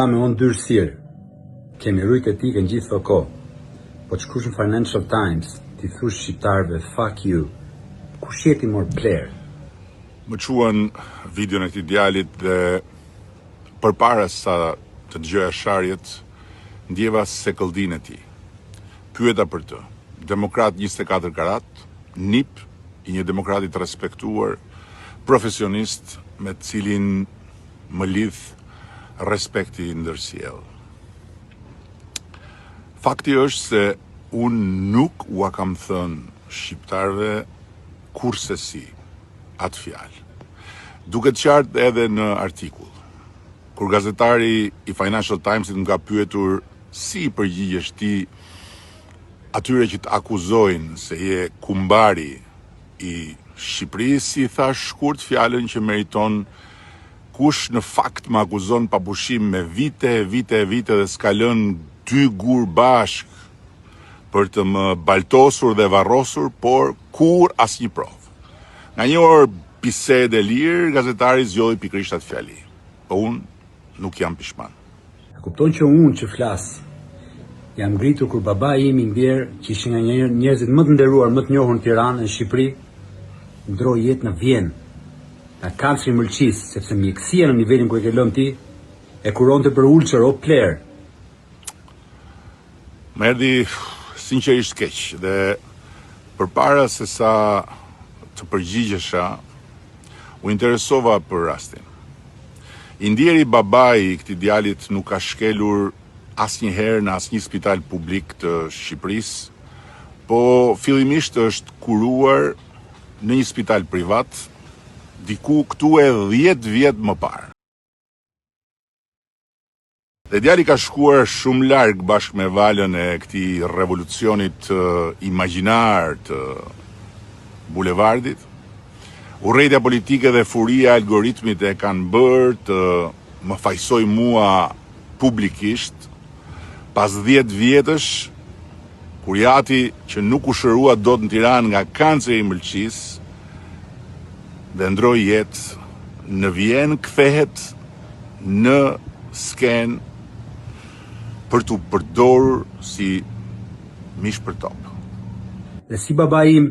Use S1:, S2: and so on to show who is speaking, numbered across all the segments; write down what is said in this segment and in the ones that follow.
S1: Me o ndyrësirë. Kemi rujt etikën gjithë këto kohë. Po të shkruash në Financial Times, t'i thush shqiptarëve fuck you. Kush je ti mor plerë?
S2: Më çuan videon e këtij djalit dhe përpara sa të dëgjoja sharjet, ndjeva sekëlldinë e tij. Pyeta për të. Demokrat 24 karat, nip i një demokrati të respektuar, profesionist me të cilin më lidh respekti i ndërsjellë. Fakti është se unë nuk ua kam thënë shqiptarëve kurrsesi atë fjalë. Duket qartë edhe në artikull. Kur gazetari i Financial Timesit më ka pyetur si i përgjigjesh ti atyre që të akuzojnë se je kumbari i Shqipërisë, i thashë shkurt fjalën që meriton kush në fakt më akuzon pa pushim me vite e vite e vite dhe s'ka lënë dy gurë bashkë për të më baltosur dhe varrosur, por kurrë asnjë provë. Nga një orë bisedë e lirë, gazetari zgjodhi pikërisht atë fjali. Po unë nuk jam pishman.
S1: E kupton që unë që flas jam ngritur kur babai im i ndjerë, që ishte nga njerëzit më të nderuar, më të njohur në Tiranë, në Shqipëri, ndroi jetë në Vjenë, nga kanceri i mëlçisë, sepse mjekësia në nivelin ku e ke lënë ti, e kuronte për ulçër, o plerë.
S2: Më erdhi sinqerisht keq dhe përpara se sa të përgjigjesha, u interesova për rastin. I ndjeri babai i këtij djalit nuk ka shkelur asnjëherë në asnjë spital publik të Shqipërisë, po fillimisht është kuruar në një spital privat, diku këtu e 10 vjet më parë. Dhe djali ka shkuar shumë larg bashkë me valën e këtij revolucionit imagjinar të bulevardit. Urrejtja politike dhe furia e algoritmit e kanë bërë të më fajësojë mua publikisht pas 10 vjetësh kur i ati që nuk u shërua dot në Tiranë nga kanceri i mëlçisë dhe ndroi jetë në Vjenë kthehet në skenë për t'u përdorur si mish për top.
S1: Dhe si babai im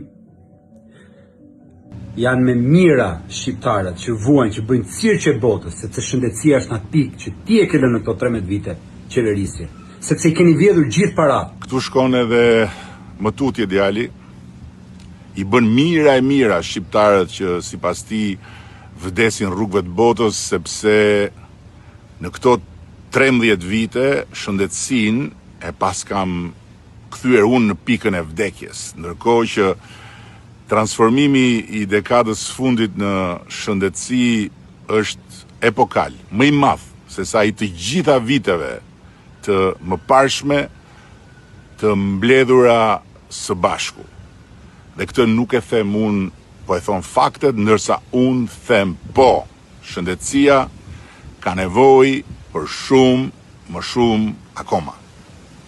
S1: janë me mijëra shqiptarët që vuajnë, që bëjnë cirqe botës, sepse shëndetësia është në atë pikë që ti e ke lënë në këto 13 vite qeverisje, sepse i keni vjedhur gjithë paratë.
S2: Këtu shkon edhe më tutje djali, I bën mijëra e mijëra shqiptarët që sipas tij vdesin rrugëve të botës sepse në këto 13 vite shëndetësinë e paskam kthyer unë në pikën e vdekjes, ndërkohë që transformimi i dekadës së fundit në shëndetësi është epokal, më i madh se sa i të gjitha viteve të mëparshme të mbledhura së bashku. Dhe këtë nuk e them unë, po e thonë faktet, ndërsa unë them po, shëndetësia ka nevojë për shumë më shumë akoma.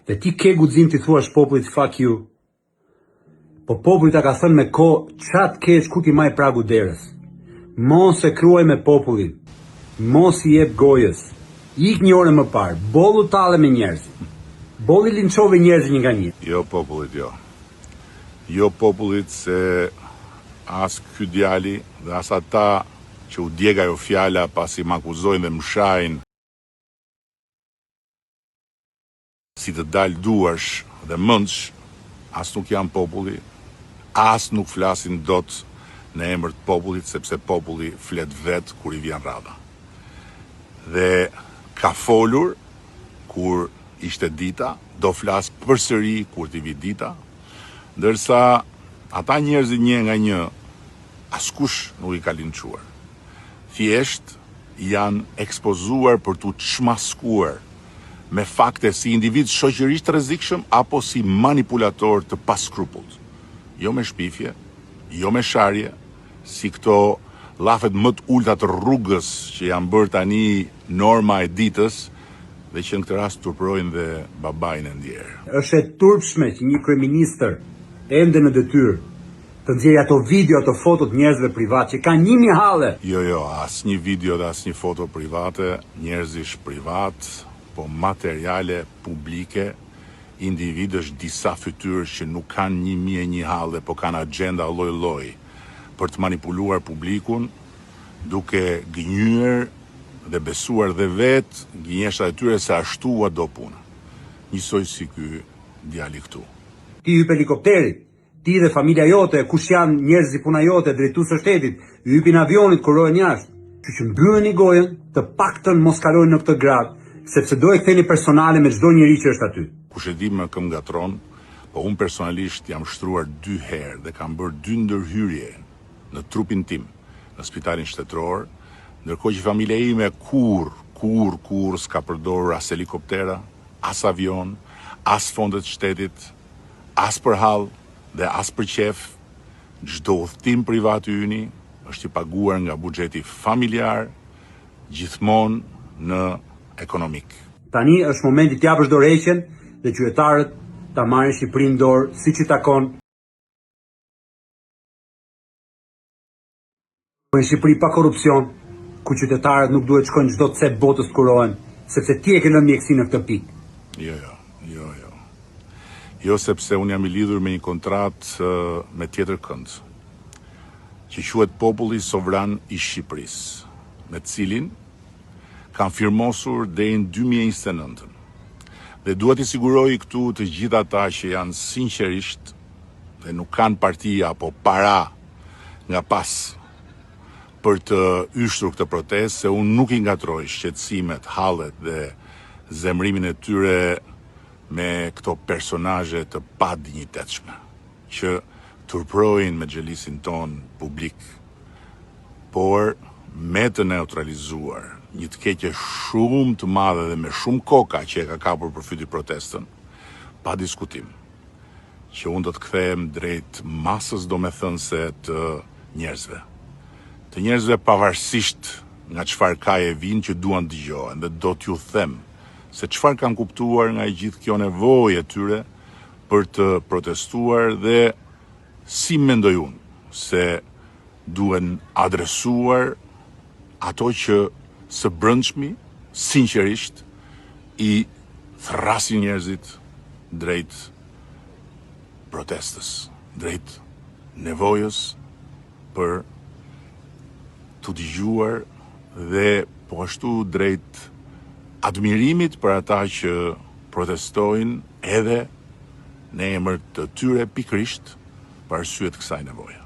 S1: Dhe ti ke guxim t'i thuash popullit fuck you Po populli ta ka thënë me kohë ça të kesh ku t'i maj pragu derës. Mos e kruaj me popullin. Mos i jep gojës. Ik një orë më parë. Boll u talle me njerëzit. Boll i linçove njerëzit një nga një.
S2: Jo popullit jo. Jo popullit se as ky djali dhe as ata që u djeg ajo fjala pasi më akuzojnë dhe më shajnë Si të dalë duarsh dhe mendsh, as nuk janë populli, as nuk flasin dot në emër të popullit sepse populli flet vetë kur i vjen radha. Dhe ka folur kur ishte dita, do flasë përsëri kur t'i vijë dita, ndërsa ata njerëzit një nga një askush nuk i ka linçuar. Thjesht janë ekspozuar për t'u çmaskuar me fakte si individë shoqërisht të rrezikshëm apo si manipulatorë të paskrupullt. Jo me shpifje, jo me sharje, si këto llafet më të ulëta të rrugës që janë bërë tani norma e ditës dhe që në këtë rast turpërojnë dhe babain e ndjerë.
S1: Është e turpshme që një kryeministër ende në detyrë të nxjerrë ato video, ato foto të njerëzve privat që kanë 1000 halle.
S2: Jo, jo, asnjë video dhe asnjë foto private, njerëzish privat. po materiale publike individësh disa fytyrësh që nuk kanë 1001 halle, po kanë axhenda lloj-lloj për të manipuluar publikun, duke gënjyer dhe besuar dhe vetë gënjeshtrat e tyre se ashtu ua do puna. Njësoj si ky djali këtu.
S1: Ti hyp helikopterit, ti dhe familja jote, kush janë njerëz si puna jote, drejtues të shtetit, hypin avionit, kurohen jashtë. Kështu që mbylleni gojën, të paktën mos kalojnë në këtë gradë, sepse do e ktheni personale me çdo njeri që është aty.
S2: Kush e di me kë më ngatërron, po unë personalisht jam shtruar dy herë dhe kam bërë dy ndërhyrje në trupin tim në spitalin shtetëror, ndërkohë që familja ime kurrë, kurrë, kurrë s'ka përdorur as helikoptera, as avionë, as fonde të shtetit, as për hall dhe as për qejf, çdo udhëtim privat i yni është i paguar nga buxheti familjar, gjithmonë në ekonomik.
S1: Tani është momenti të japësh dorëheqjen dhe qytetarët ta marrin Shqipërinë në dorë siç i takon. Për një Shqipëri pa korrupsion, ku qytetarët nuk duhet shkojnë çdo cep botës të kurohen, sepse ti e ke lënë mjekësinë në këtë pikë.
S2: Jo, jo, jo, jo. Jo sepse unë jam i lidhur me një kontratë me tjetër kënd, që quhet Populli Sovran i Shqipërisë, me të cilin kam firmosur deri në 2029-ën. Dhe dua t'i siguroj këtu të gjithë ata që janë sinqerisht dhe nuk kanë parti apo para nga pas për të yshtur këtë protestë, se unë nuk i ngatërroj shqetësimet, hallet dhe zemërimin e tyre me këto personazhe të padinjitetshme, që turprojnë mexhlisin tonë publik, por me të neutralizuar një të keqe shumë të madhe dhe me shumë koka që e ka kapur për fyti protestën, pa diskutim. Që unë do të kthehem drejt masës domethënëse të njerëzve. Të njerëzve pavarësisht nga çfarë kaje vijnë që duan të dëgjohen dhe do t'ju them se çfarë kam kuptuar nga e gjithë kjo nevojë e tyre për të protestuar dhe si mendoj unë se duhen adresuar ato që së brendshmi, sinqerisht, i thërrasin njerëzit drejt protestës, drejt nevojës për t'u dëgjuar dhe po ashtu drejt admirimit për ata që protestojnë edhe në emër të tyre pikërisht për arsye të kësaj nevoje.